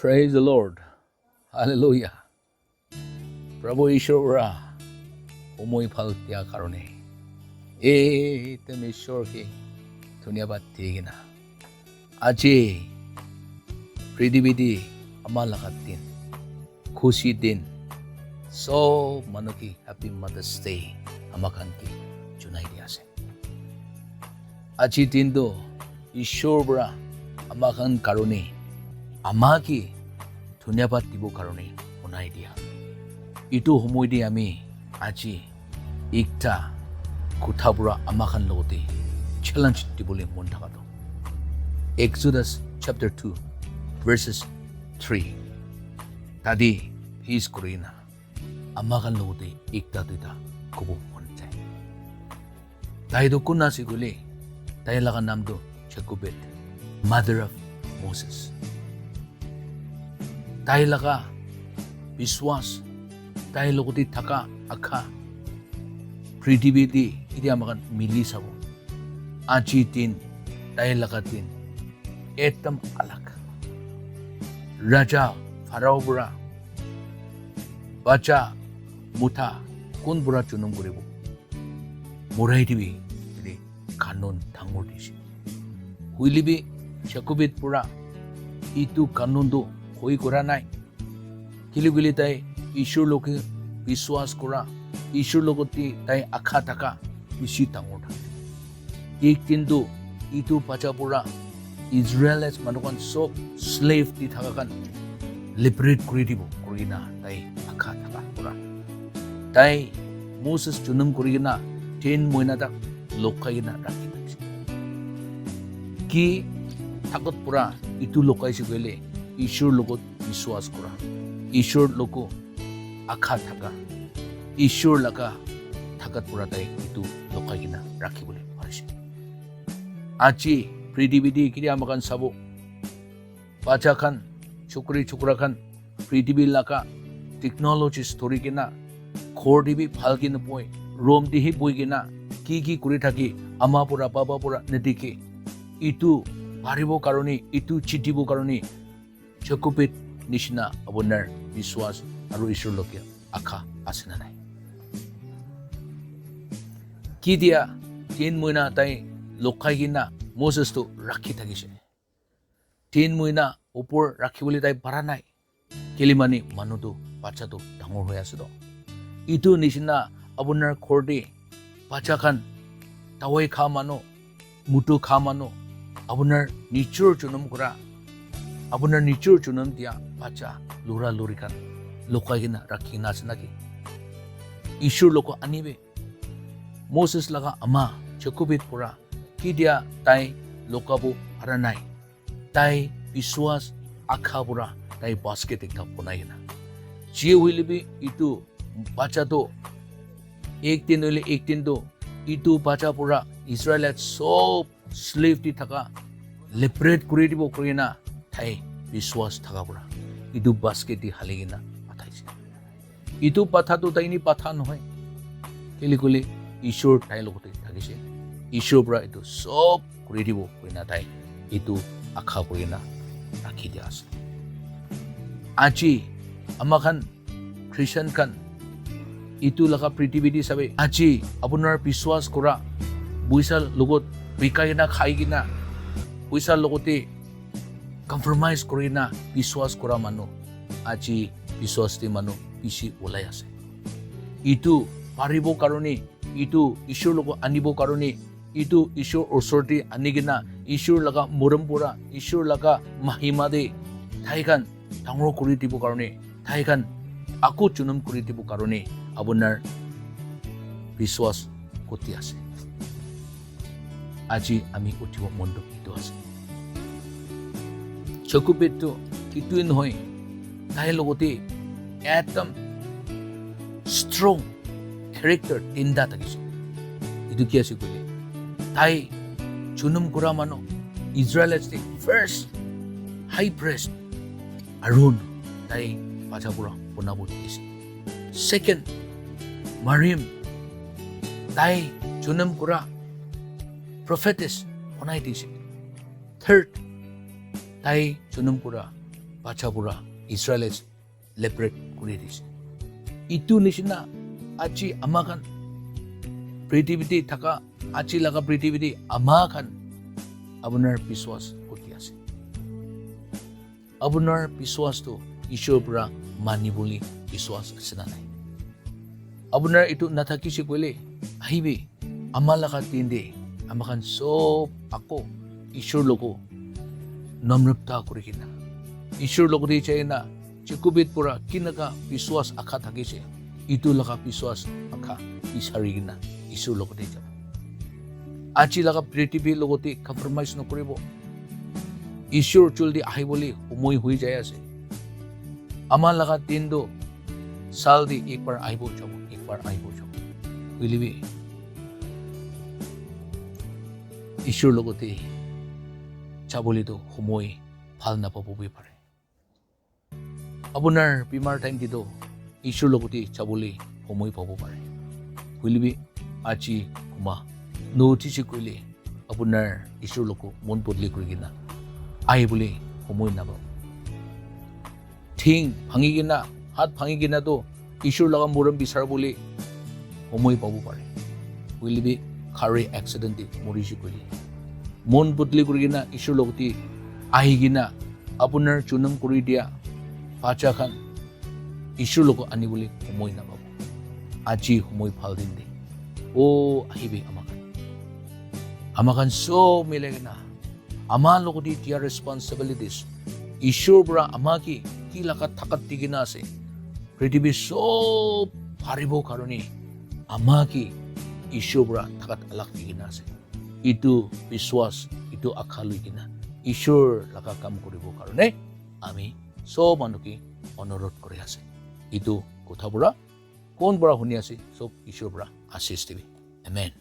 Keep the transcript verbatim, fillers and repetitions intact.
Praise the Lord. Hallelujah. Prabhu Ishwar para homoi bhal dia karone. Ekdom Ishwar ke dhanyabad di kena. Aji prithibi te ama laga din, khushi din, sob manu ke Happy Mother's Day ama khan ke junai di ase. Aji din tu Ishwar para ama khan karone, ama ke dhanyabad dibo karone bonai dia. Itu homoi te ami aji ekta kotha para ama khan logote challenge dibole mon thaka tu Exodus chapter two verses three. Tadi peace kuri na ama khan logote ekta duita kobo mon jai. Tai tu kun ase koile, tai laga naam tu Jochebed, mother of Moses. Tai laga biswas, tai logote thaka akha, prithibi te etia ama khan mili sabo. Aji din, tai laga din, ekdam alag. Raja Pharaoh para bacha mutha kun para junum kuribo. Morai dibi, ede kanun dangor dise. Hoile bi Jochebed para itu kanun tu hoi kora nai. Kile koile tai Ishwar logote biswas kora, Ishwar logote tai akha thaka bishi dangor thaka. Ek din tu itu bacha para Israelites manu khan sob slave di thaka khan liberate kuri dibo kuri na tai akha thaka pura. Tai Moses junum kuri kena ten moina tak lokai kena rakhi thakise. Ki thakat pura itu lokaise koile Ishwar logot biswas kura, Ishwar logo akha thaka, Ishwar laga thakat pura tai itu lokai kena rakhi bole parise. Aji prithibi te kile ama khan sabo, bacha khan, chukri chukra khan, prithibi laga technologies dhori kena, ghor te bi bhal ke naboi, room te hi boi kena, ki ki kuri thaki, ama pura, baba pura nadikhe. Itu paribo karone, itu jitibo karone, Jochebed nishina apunar biswas aru Ishwar loge akha ase na nai? Ki dia tin moina tai lokai kena Moses tu rakhi thakise. Tin moina upor rakhi bole tai para nai. Kile mane manu tu bacha tu dangor hoi ase to. Itu nishina apunar ghor te bacha khan dawai kha manu, mutu kha manu, apunar nijor junum kura, apunar nijor junum dia bacha lura luri khan lokai kena rakhi kena ase naki? Ishwar logo anibe. Moses laga ama Jochebed pura ki dia tai lokabo para nai. Tai biswas akha pura tai basket ekta bonai kena. Je hoile bi itu bacha to ek din hoile ek din to itu bacha pura Israelite sob slave te thaka liberate kuri dibo kuri na tai biswas thaka pura itu basket te hali kena pathaise. Itu patha tu tai ni patha nohoi. Kile koile Ishwar tai logote thakise. Ishwar pura itu sob kuri dibo koi na tai itu akha kuri na rakhi dia ase. Aji ama khan Christian khan itu laga prithibi te sabe, aji apunar biswas kura, puisa logot bikai kena khai kena, puisa logote compromise kuri na biswas kura manu, aji biswas te manu bishi ulai ase. Itu paribo karone, itu Ishwar logo anibo karone, itu Ishwar osor te ani kena Ishwar laga morom pura, Ishwar laga mahima te tai khan dangor kuri dibo karone, tai khan aku junum kuri dibo karone apunar biswas koti ase. Aji ami uthibo mon tu itu ase. Jochebed tu itu nohoi, tai logote ekdom strong character tinta thakise. Itu ki ase koile, tai junum kura manu, Israelites te first high priest Aaron tai bacha pura bonabo dise. Second, Mariam tai junum kura prophetess bonai dise. Third, tai junum kura bacha pura Israelites liberate kuri dise. Itu nishina aji ama khan prithibite thaka, aji laga prithibite ama khan apunar biswas koti ase. Apunar biswas tu Ishwar pura manibole biswas ase na nai? Apunar itu nathakise koile ahibi, ama laga din te ama khan sob ako Ishwar logo namrapta kuri kena, Ishwar logote jai na, Jekobit pura kinaka biswas akha thakise, itu laga biswas akha bisari kena Ishwar logote jabo. Aji laga prithibi logote compromise nokuribo. Ishwar jaldi ahibole homoi hoi jai ase. Ama laga din tu sal te ekbar ahibo jabo, ekbar ahibo jabo. Hoile bi Ishwar logote jabole tu homoi bhal napabo bi pare. Apunar bimar time te tu Ishwar logote jabole homoi pabo pare. Hoile bi aji kuma no uthise koile apunar Ishwar logo mon bodli kuri kena ahibole homoi napabo. Thing bhangi kena, hat bhangi kena tu Ishwar laga morom bisaribole homoi pabo pare. Hoile bi gari accident te morisi koile, mon bodli kuri kena Ishwar logote ahi kena apunar junam kuri dia bacha khan Ishwar logo anibole homoi napabo. Aji homoi bhal din te. O ahibi ama khan. Ama khan sob milai kena ama logote dia responsibilities, Ishwar pura ama ke ki laga thakat di kena ase, prithibi sob haribo karone ama ke Ishwar pura thakat alag di kena ase. Itu biswas, itu akha loi kena Ishwar laga kam kuribo karone ami sob manu ke onurodh kuri ase. Itu kotha pura kon pura huni ase, sob Ishwar pura asis dibi. Amen.